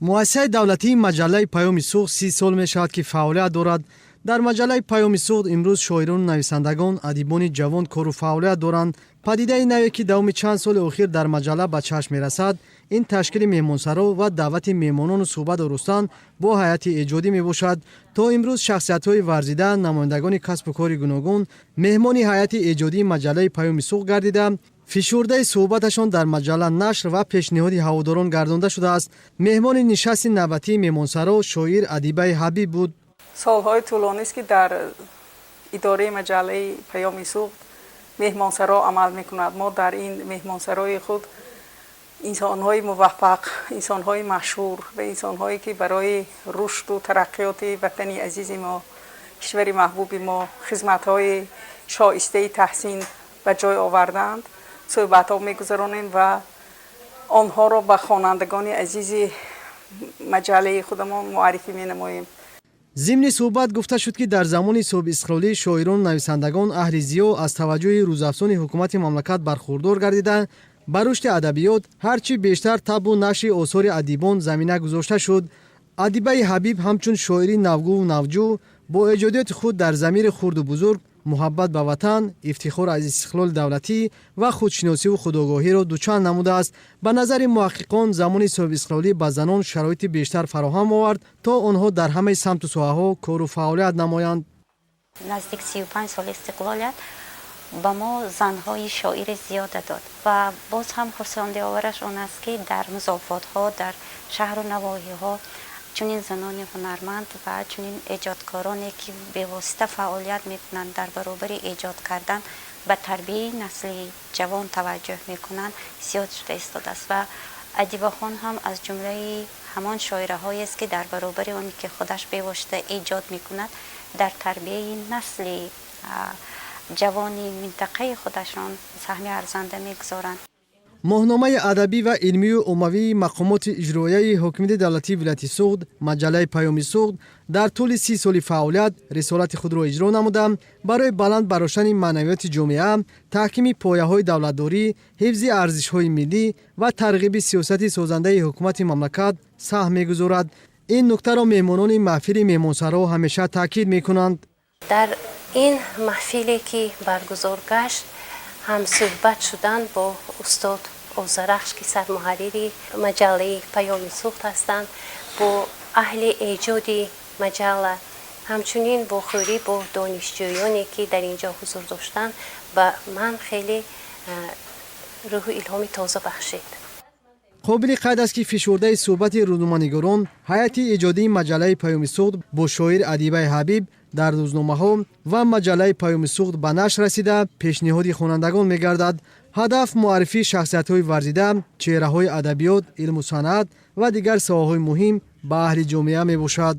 Муассисаи давлатии маҷаллаи «Паёми Суғд» 30 сол мешавад, ки фаъолият дорад. Дар маҷаллаи «Паёми Суғд» имрӯз шоирону нависандагон, адибони ҷавон кору фаъолият доранд. Падидаи наве, ки давоми чанд соли охир дар маҷалла ба чашм мерасад, ин ташкили меҳмонсаро ва даъвати меҳмонону суҳбат оростан бо ҳайати эҷодӣ мебошад. То имрӯз шахсиятҳои варзида, намояндагони касбу кори гуногун меҳмони ҳайати эҷодии маҷаллаи «Паёми Суғд» гардида, фишурдаи суҳбаташон дар маҷалла нашр ва пешниҳоди ҳаводорон гардонда шудааст. Меҳмони нишасти навбатии меҳмонсаро шоир Адибаи Ҳабиб буд. Солҳои тӯлонист, ки дар идораи маҷаллаи «Паёми Суғд» меҳмонсаро амал мекунад. Мо дар ин меҳмонсарои худ инсонҳои муваффақ, инсонҳои машҳур ва инсонҳое, ки барои рушду тараққиёти ватани азизи мо, кишвари маҳбуби мо хизматҳои шоистаи таҳсин ба ҷой овардаанд, суҳбатҳо мегузаронем ва онҳоро ба хонандагони азизи маҷаллаи худамон муаррифӣ менамоем. Зимни суҳбат гуфта шуд, ки дар замони соҳибистиқлолӣ шоирону нависандагон, аҳли зиё аз таваҷҷӯҳи рӯзафзони ҳукумати мамлакат бархурдор гардида, ба рушди адабиёт ҳар чӣ бештар табъу нашри осори адибон замина гузошта шуд. Адибаи Ҳабиб ҳамчун шоири навгӯву навҷӯ бо эҷодиёти худ дар замири хурду бузург муҳаббат ба ватан, ифтихор аз истиқлоли давлатӣ ва худшиносиву худогоҳиро дучанд намудааст. Ба назари муҳаққиқон, замони соҳибистиқлолӣ ба занон шароити бештар фароҳам овард, то онҳо дар ҳамаи самту соҳаҳо кору фаъолият намоянд. Наздик 35 соли истиқлолият ба мо занҳои шоири зиёда дод ва боз ҳам хурсандиовараш он аст, ки дар музофотҳо, дар шаҳру навоҳиҳо чунин занони ҳунарманд ва чунин эҷодкороне, ки бевосита фаъолият мекунанд, дар баробари эҷод кардан ба тарбияи насли ҷавон таваҷҷӯҳ мекунанд, зиёд шуда истодааст. Ва Адибахон ҳам аз ҷумлаи ҳамон шоираҳоест, ки дар баробари оне ки худаш бевосита эҷод мекунад, дар тарбияи насли ҷавони минтақаи худашон саҳми арзанда мегузоранд. Моҳномаи адабӣ ва илмию оммавии мақомоти иҷроияи ҳокимияти давлатии вилояти Суғд, маҷаллаи «Паёми Суғд» дар тӯли 30 соли фаъолият рисолати худро иҷро намуда, барои баланд бардоштани маънавиёти ҷомеа, таҳкими пояҳои давлатдорӣ, ҳифзи арзишҳои миллӣ ва тарғиби сиёсати созандаи ҳукумати мамлакат саҳм мегузорад. Ин нуктаро меҳмонони маҳфили меҳмонсаро ҳамеша таъкид мекунанд. Дар ин маҳфиле, ки баргузор гашт, ҳамсӯҳбат шудан бо устод Озарахш, ки сармуҳаррири маҷаллаи «Паёми Суғд» ҳастанд, бо аҳли эҷоди маҷалла, ҳамчунин вохӯрӣ бо донишҷӯёне, ки дар ин ҷо ҳузур доштанд, ба ман хеле рӯҳу илҳоми тоза бахшид. Қобили қайд аст, ки фишурдаи суҳбати рӯзноманигорон, ҳайати эҷодии маҷаллаи «Паёми Суғд» бо шоир Адибаи Ҳабиб дар рӯзномаҳо ва маҷаллаи «Паёми Суғд» ба нашр расида, пешниҳоди хонандагон мегардад. Ҳадаф муаррифии шахсиятҳои варзида, чеҳраҳои адабиёт, илму санъат ва дигар соҳаҳои муҳим ба аҳли ҷомеа мебошад.